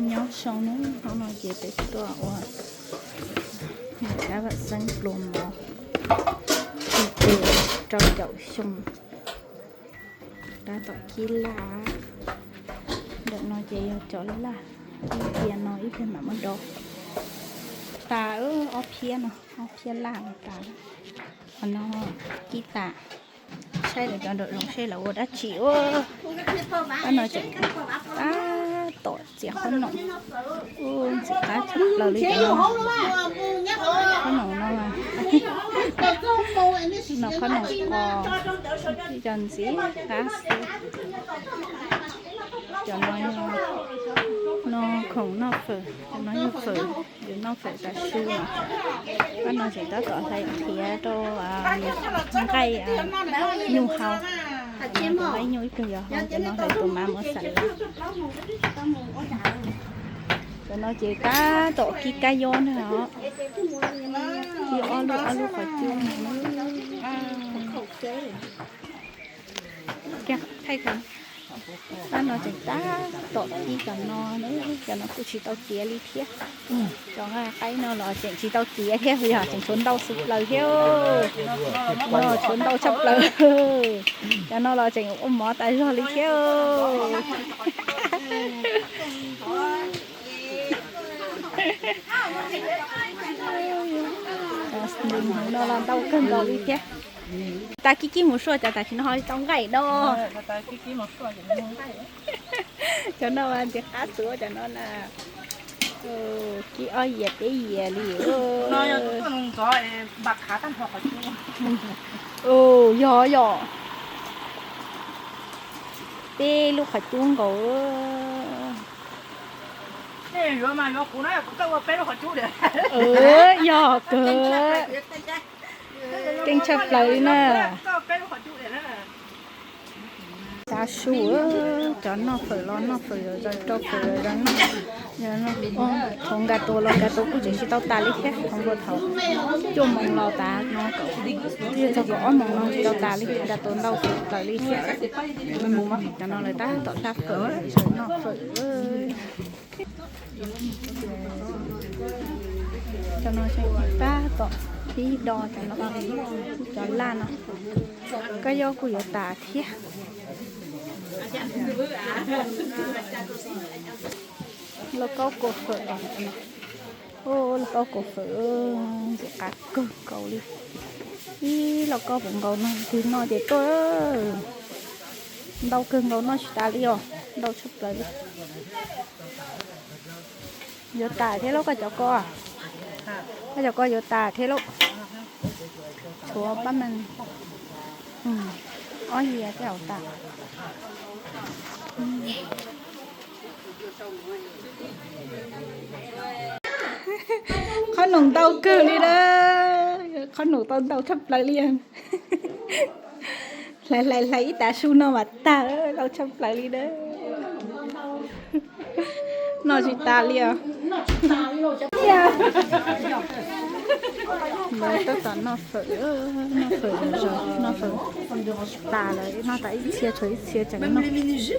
Nyob zoo nawb, hnub no ces peb tuaj ua ntawm dab vam xeeb pluas mov, ib ce rau caum xyoo, tab tom kib laj. Ntawm no ces yog cov laj, ib pliag no ib pliag mam muab dov. Tas, ob phiab no, ob phiab laj no tas. Qhov no kib tas, saib lawv cov nraum zoov seb lawv ua dab tsi ua. Pab no tseem tab tom txiav qhob noom, ntxim qab tshaj plaws li cov no. Qhob noom no, no qhob noom qos, cov ntxim qab xwb. Cov no, no khoom noj fawm, cov no yog fawm, yus noj fawm tav su no. Pab no tseem tab tom hlais qhiav rau nqaij nyuj hau. Nqaij nyuj ib tug yog hau, cov no hlais tus mas muab xav lawm. Cov no ces tab tom kib kab yob ntag os. Kib ob lub ob lub qhov cub no. Pab no tseem tab tom kib cov no, cov no kuj tsis tau tiav li thiab. Cov nqaij qaib no los tseem tsis tau tiav thiab, yog tseem tshuav ntau xwb plaws thiab. Tshuav ntau tshaj plaws. Cov no los tseem ua mov tas zog li thiab. Cov hnyuv no los ntau kawg nkaus li thiab. Tas kib kib mus suaj cov tam sim no ho tsis tau nqaij no. Cov no mas ntxim qab txuav cov no na. Kib ob yias peb yias li. Yog yog. Peb lub qhov cub nkaus. Yog kawg. Keej tshaj plaws li na. Tav su, cov noj fawm los noj fawm, cov rau fawm los rau noj. Thaum nkag tua los nkag tua kuj tseem tsis tau tas li thiab, thaum nkag thaum cuaj moos los tas no, twb txog kaum ob moos no tsis tau tas li, nkag tua ntau fawm plaws li thiab. Cov no lawv tab tom hlab fawm, noj fawm. Cov no tab tom pib do cov no, cov laj no. Kab yob kuj yuav tas thiab. Lauj kaub kua fawm, lauj kaub kua fawm ntxim qab kawg nkaus li. Ib lauj kaub puv nkaus no, twg noj ces tuaj. Ntau kawg nkaus, noj tsis tas li os, ntau tshaj plaws li. Yuav tas thiab lauj, koj cov ko, koj cov ko yuav tas thiab lauj. Tshuav pab me ob yias tej zaum tas. Qhob noom ntau kawg li na, qhob noom tau ntau tshaj plaws li. Hlais hlais hlais ib tav su no mas tag, ntau tshaj plaws li na. Noj tsis tas li os. Lawv tab tom noj fawm, noj fawm, noj fawm tas lawm, noj tas ib txhia tshuav ib txhia tseem noj.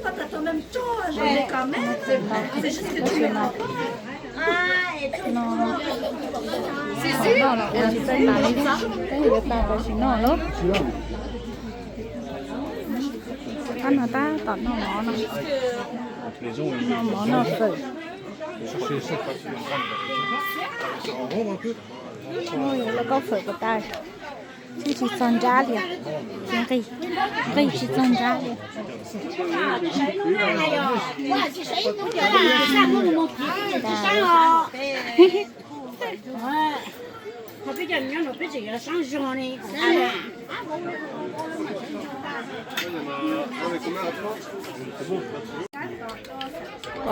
Tab sis no, no, noj los ua tsis tau tas li, peb yuav tas tam sim no lauj. Pab no tab tom noj mov no, noj mov noj fawm. Lauj kaub fawm puas tas, tsis txog nrab li, tsis nqig, nqig tsis txog nrab li.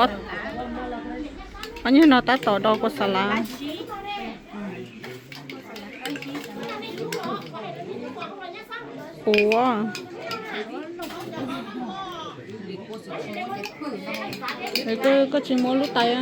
Ob nyuag no tab tom do kua xas lav. Ua, koj tsis muab lub tais.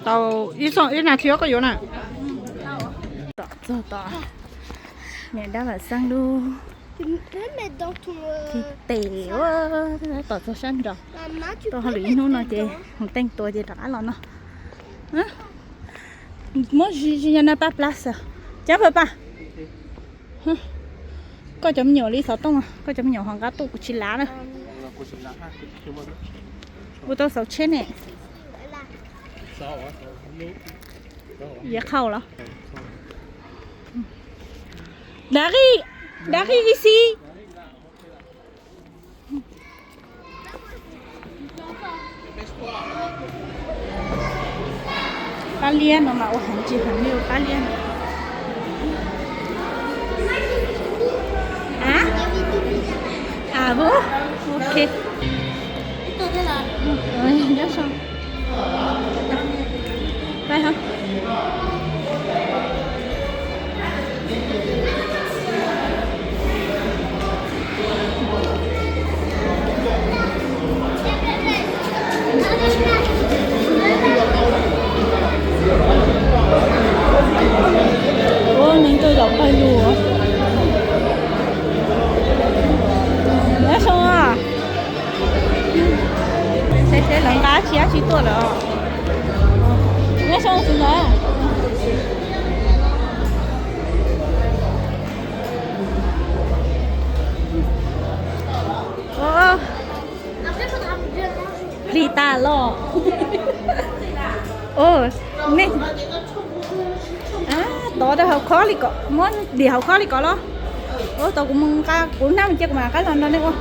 Tau ib xyoos ib nas this koj yuav na. Tom txog tom, niam dab vam xeeb lub, tes ua tom txog sab nraud. Tau hauj lwm ib hnub no ces mus teej tua ces rov qab los no. Muab zis zis nyob na pab plaza. Cab pab pab. Koj cov me nyuam li xov tooj, koj cov me nyuam ho nqa tuaj kuv tsis lav na. Kuv tau xauv tsheb ne. Yav qhau los. Dav qij, dav qij ib xib. Pab liab no mas ua heev tsis heev li pab liab no. A, a, ok. Nyob zoo. Ua neeg tuaj zaum pawg lug. Nyob zoo. Seb seb lawv nqa dab tsi dab tsi tuaj lawm. Nyob zoo xwb ntawd. Plig tas los. Nej tod rau hauv khob li ko, muab dim hauv khob li ko los. Ua tau kuv mus nqa kuv hnab mus cia kuv mam qab los nrog nej ua.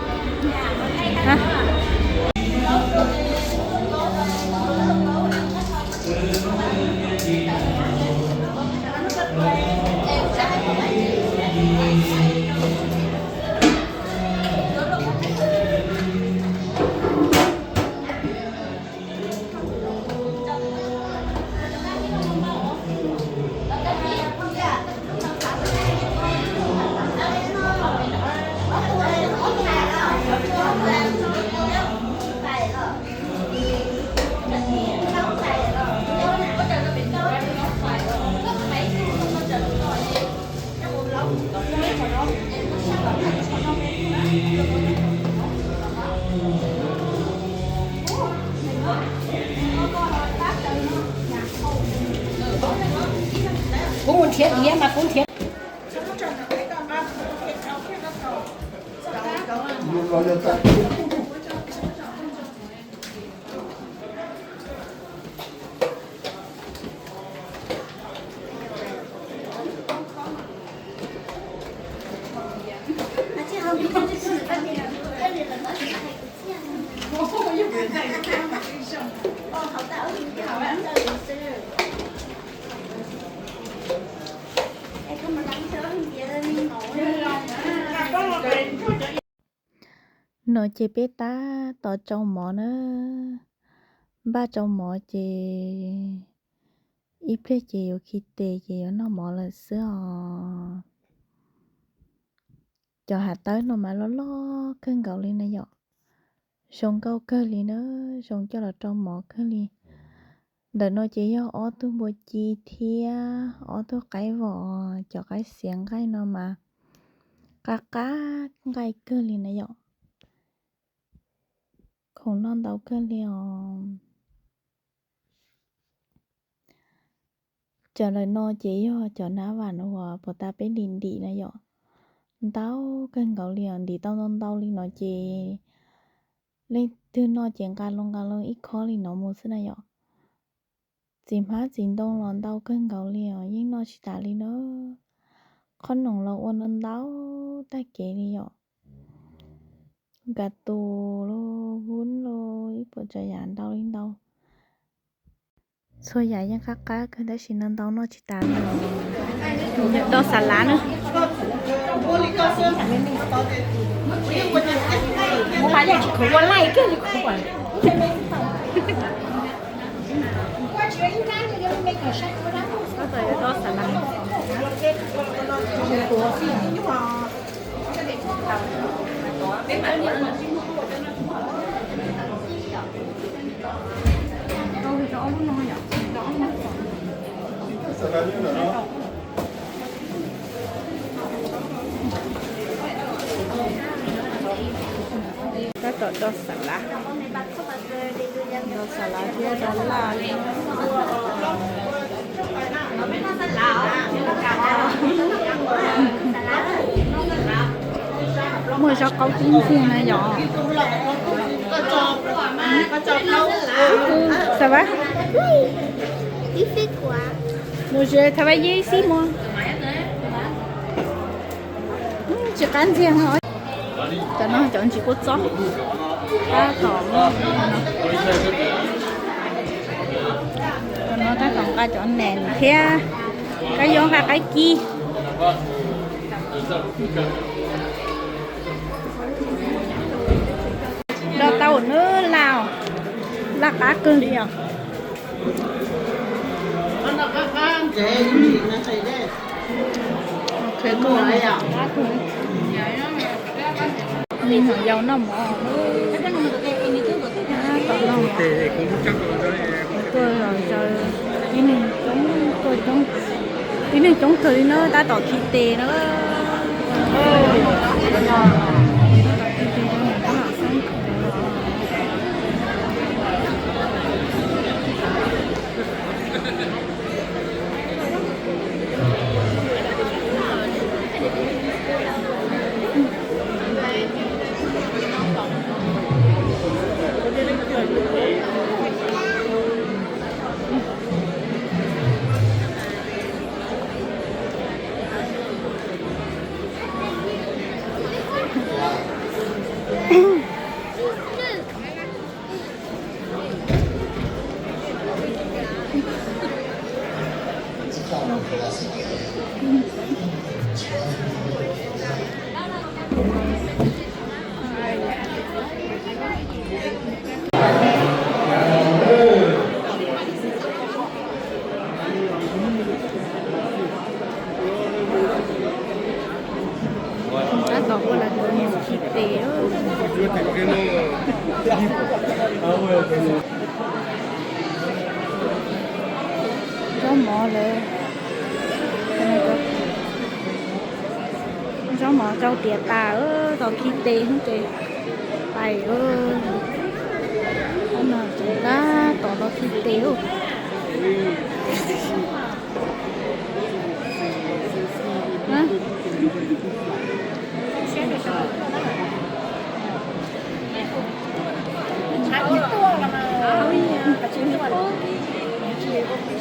Kuv mus nrhiav diav mas kuv nrhiav. No ces peb tab tom tsau mov na. Npaj tsau mov ces ib pliag ces yuav khi tes ces yuav noj mov lawm xwb os. Cov hav tawb no mas loj loj kawg nkaus li na yom. Zoo nkauj kawg li na, zoo coj los rau mov kawg li. Ntawm no ces yog ob tug npua ci thiab ob tug qaib vom, cov qaib xiav nqaij no mas qab qab nqaij kawg li na yom. Khoom noj ntau kawg li os. Cov ntawm no ces yog cov nab vam uas puas tas peb ntim ntim na yom. Ntau kawg nkaus li os, ntim tau ntau ntau li no ces leej twg noj ces nqa loo nqa loo ib khob li no mus xwb na yom. Txiv hmab txiv ntoo los ntau kawg nkaus li os, yeej noj tsis tas li na. Qhob noom los ua ntau ntau tag kev li yom. Nkas tus los vub los ib puas tsav yam ntau li ntau. Txhua yam yeej qab qab kawg tab sis no ntau noj tsis tas li. Do xav lav na. Tab tom do xav lav, do xav lav thiab do laj li. Muaj zaub qaub tib ntxig na yom. Xav vas, mus ze thav vas yeb xib muag. Tsis qab ntxiag no. Cov no cov ntsis kua txob. Tab tom, cov no tab tom nqa cov nees thiab kab yob nqa qaib kib. Do tau nawb, laj, laj qab kawg li os. Me nyuam yaus noj mov, tab tom noj mov. Tuaj zaws, tib neeg coob, tuaj coob, tib neeg coob kawg li na, tab tom khi tes na. Tab tom ua lawv tus mus khi tes. Zaub mov lawm. Zaub mov rau tiav tas, tau khi tes ces pais. Tab tom los khi tes.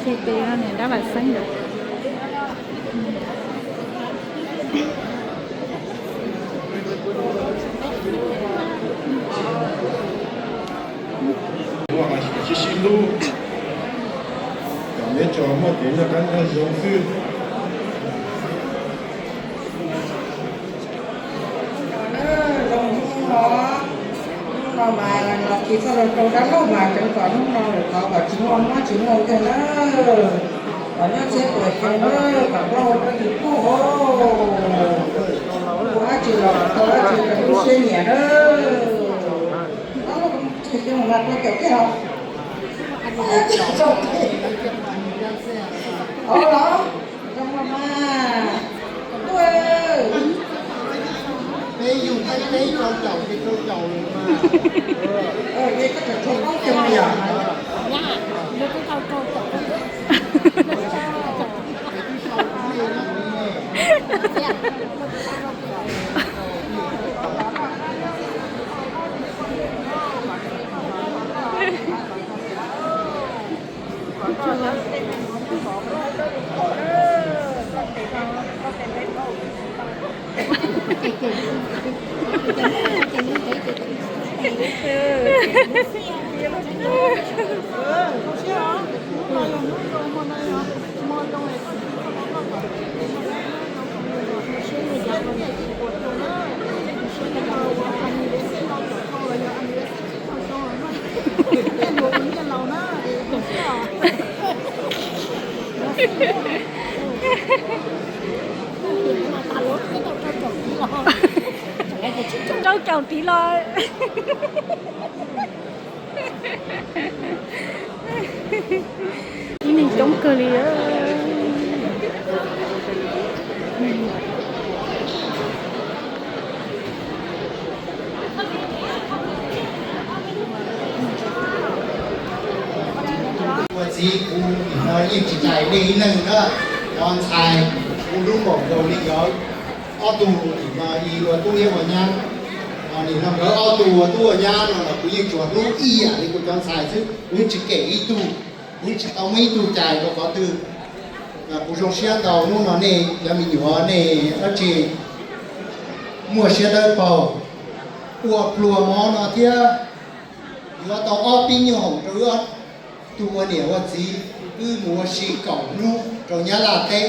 Khi tes no niam dab vam xeeb ntawd. Sib sib hlub, kom neb tso muaj kev noj qab nyob zoo xwb. Zoo hnub no, hnub no mas los tsis txog rau dab laug mas tseem kom hnub no lawm thov kom tsis muaj mob tsis muaj nkeeg na. Kom nyob txhiab puas xyoo na, kom nplooj rau tus pug os. Ua dab tsi los kom tau dab tsi rau lub siab nyiam na. Dab laug, tsis mus mas tua caum kiag os. Ua los, zoo los mas. Ntuj, peb yug thiab peb rau caum ces rau caum lawm mas. Ces koj tseem tshuav plaub xyoo yom? Rau caum tid los. Ib neeg coob kawg li. Ua txiv kuv nim no yeej tsis cais nej ib leeg na, cov ntxhais kuv hlub npaum nkaus li cov ob tug nim no ib ua tub thiab ua nyab. Nim no nkawd ob tug ua tub ua nyab no los kuv yeej tsuas hlub ib yam li kuv cov ntxhais xwb, kuv yeej tsis kem ib tug, kuv yeej tsis tau muab ib tug cais rau qhov twg. Kuv zoo siab ntau hnub no nej cov me nyuam nej dab tsi muaj siab dawb paug ua pluag mov no thiab yuav tau ob peb nyuag hoom rau wb ob tug ua niam ua txiv, wb mus ua si kaum hnub rau Nyab Laj teb.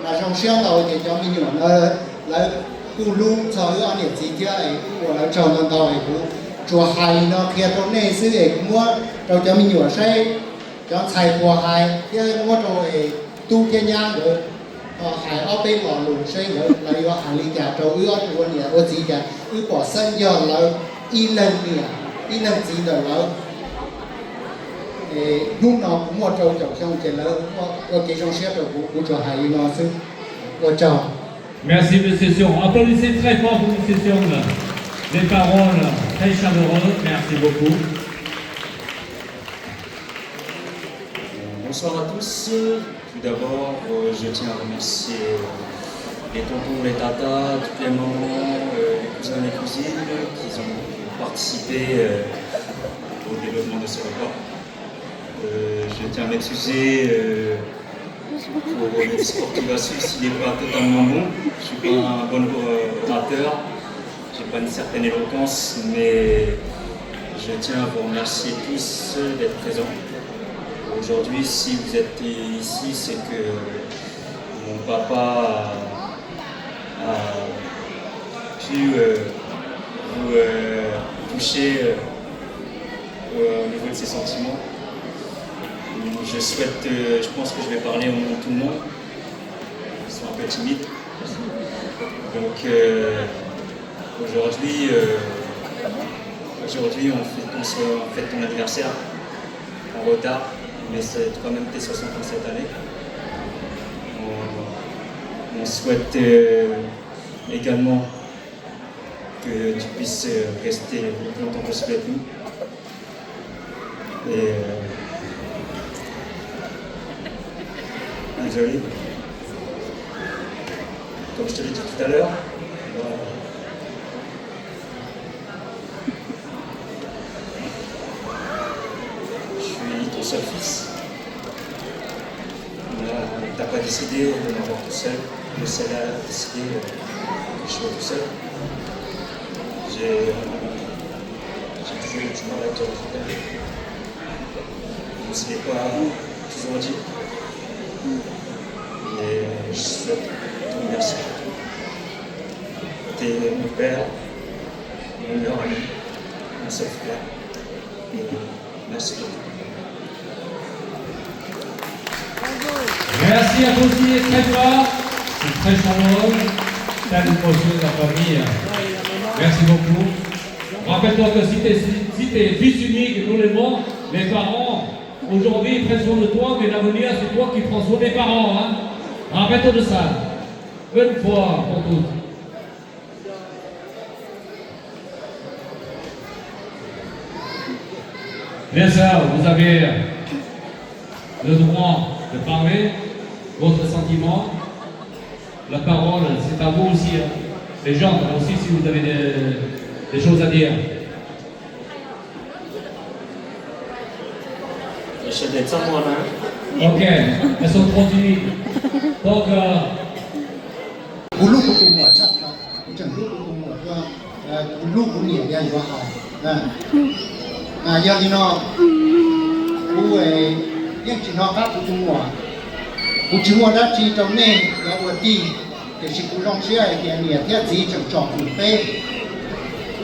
Mas zoo siab ntau tias cov me nyuam no lawv kuj hlub txog wb ob niam txiv thiab es kuj ua lawv tsaug ntau ntau es kuv tsuas hais li no qhia rau nej xwb es kuv muab rau cov me nyuam saib, cov ntxhais puas hais thiab muab rau es tub thiab nyab nkawd hais ob peb lo lus seb nkawd lawv yuav hais li cas rau wb ob tug ua niam ua txiv cas wb pom xeeb yog lawv ib leeg niam ib leeg txiv ntawm lawv. Hnub no kuv muaj rau caum xyoo ces lawv ua kev zoo siab rau kuv, kuv tsuas hais li no xwb. Ua tsaug. Merci, Monsieur Sion. Applaudissez très fort pour Monsieur Sion. Les paroles très chaleureux. Merci beaucoup. Bonsoir à tous. Tout d'abord, euh, je tiens à remercier, euh, les tontons, les tatas, toutes les mamans, euh, les cousins, les cousines qui ont participé, euh, au développement de ce repas. Euh, je tiens à m'excuser, euh, pour le discours qui va suivre s'il n'est pas totalement bon. Je suis pas un bon, euh, orateur. J'ai pas une certaine éloquence, mais je tiens à vous remercier tous d'être présents. Aujourd'hui, si vous êtes ici, c'est que mon papa a pu, euh, vous, euh, toucher, euh, au niveau de ses sentiments. Je souhaite, euh, je pense que je vais parler au nom de tout le monde. Ils sont un peu timides. Donc, euh, aujourd'hui, euh, aujourd'hui, on fait, on se, on fête ton anniversaire en retard, mais c'est toi-même tes soixante ans cette année. On, on souhaite, euh, également que tu puisses, euh, rester longtemps possible avec nous. Et, euh, désolé. Comme je te l'ai dit tout à l'heure, voilà. Je suis ton seul fils. T'as pas décidé de m'avoir tout seul. Le seul à décider, euh, que je sois tout seul. J'ai, euh, j'ai toujours eu du mal à dire les choses. Je ne l'ai pas toujours dit. Mais je souhaite te remercier. T'es mon père, mon meilleur ami, mon seul frère. Et merci beaucoup. Merci à vous aussi, très fort, c'est très chaleureux, ça nous émotionne la famille. Merci beaucoup. Rappelle-toi que si t'es, si t'es fils unique, nous les morts, les parents, aujourd'hui ils prennent soin de toi, mais l'avenir c'est toi qui prends soin des parents, hein. Rappelle-toi de ça. Une fois pour toutes. Bien sûr, vous avez le droit de parler, votre sentiment. La parole, c'est à vous aussi, hein. Les gens aussi, si vous avez des, des choses à dire. Ok, elles sont trop timides. Donc, euh, kuv hlub kuv tus muam tshaj plaws, kuv tseem hlub kuv tus muam dua kuv hlub kuv niam yog yuav hais. Yog li no, kuv yeej tsis hnov qab kuv tus muam. Kuv tsis muaj dab tsi rau nej cov ua tij, tiam sis kuv zoo siab hais tias niam thiab txiv tseem tsom kwm peb.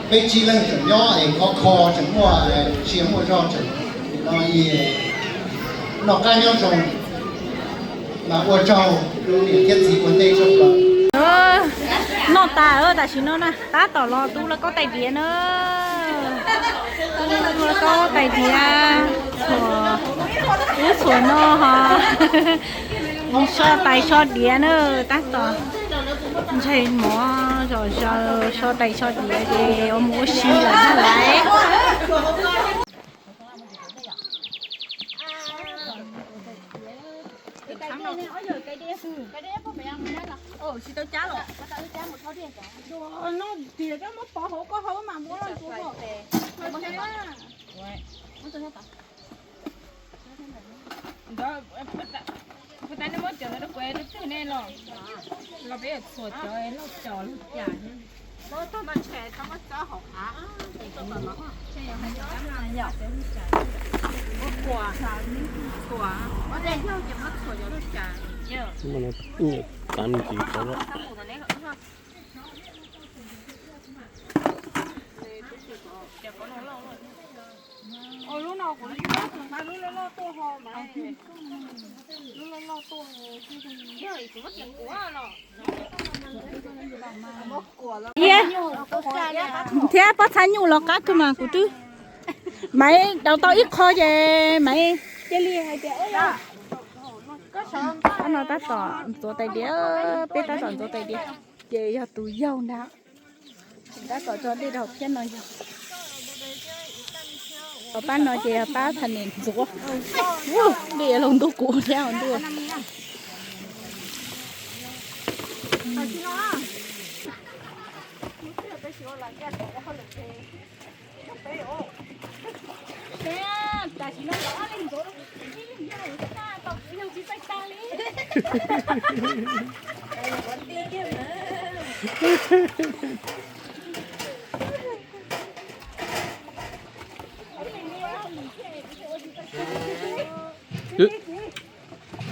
Peb tsib leeg tseem nyob es khov kho tseem muaj sia muaj zog tseem no, noj qab nyob zoo, mas ua tsaug rau niam thiab txiv ua ntej tshaj plaws. Noj tas tam sim no na, tab tom los tu lauj kaub tais diav na. Tu lauj kaub tais diav, txhuam ub txhuam no ho. So tais so diav na, tab tom ntxhais mov zom zaws so tais so diav ces ua mus ua si lawm na laiv. Puas tas nej muab cov no rau kuv ib tug nej los? Los peb yuav txhuam cov loj cos loj cas. Thiab pob txha nyuj los qab kawg mas kuv twb, Maiv daus tau ib qho ces Maiv cia li hais tias, no tab tom ntxuav tais diav, peb tab tom ntxuav tais diav, ces yog tus yaug ntag. Tab tom tso dej rau thiab no yog. Pab no ces yog pab thas niam ntxuav. Dej los ntub kuv thiab ntuj.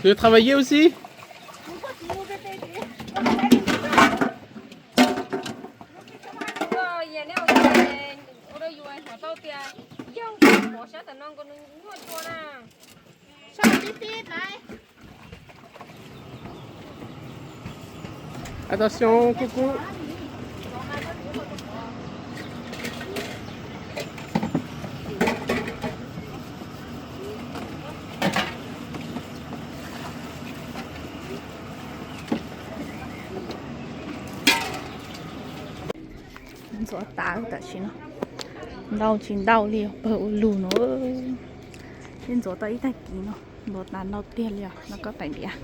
Tu travailler aussi? Attention, coucou. Ntxuav tas tam sim no, ntau tsis ntau li pawg ua lug no. Peb ntxuav tau ib tag kis no, ntxuav tas ntau tiag li os, no koj tais diav.